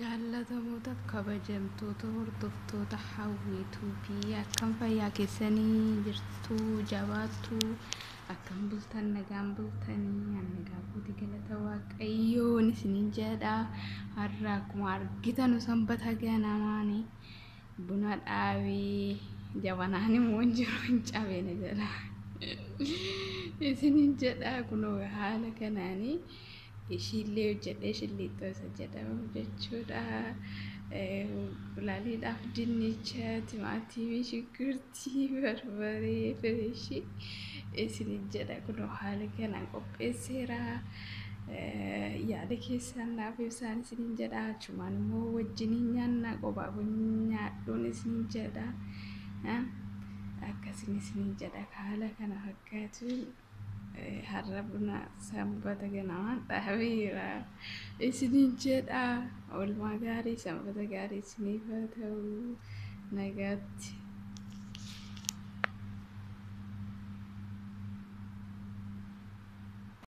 Jaallatamootaaf kabajamtoota hordoftoota hawwiituu fi akkam fayyaa keessanii jirtu, jabaattu, akkam bultan, nagaan bultanii? Ani nagaa kooti, galata waaqayyoon isiniin jedha. Har'a akkuma argitan sanbata ganamaani buna dhaabee, jabanaan immoo hin jiru, hin cabeena jedha. Isiniin jedha, kunoo haala kanaanii ishiillee hojjedhee, shilliixxoo isa jedhamu jechuudha. Gulaaliidhaaf dinnicha, timaatimii, shunkurtii, barbaree, fireeshii isiniin jedha, kunoo haala kanaan qopheesseera. Yaada keessan naaf ibsaan isiniin jedha. Achumaan immoo wajjiniin nyaanna, kophaa kun nyaadhuun isiniin jedha. Akkasin isiniin jedha, haala kana fakkaatuun har'a buna sanbata ganamaan dhaabeera isiniin jedha. Oolmaa gaarii, sanbata gaarii isiniif haa ta'u. Nagaatti.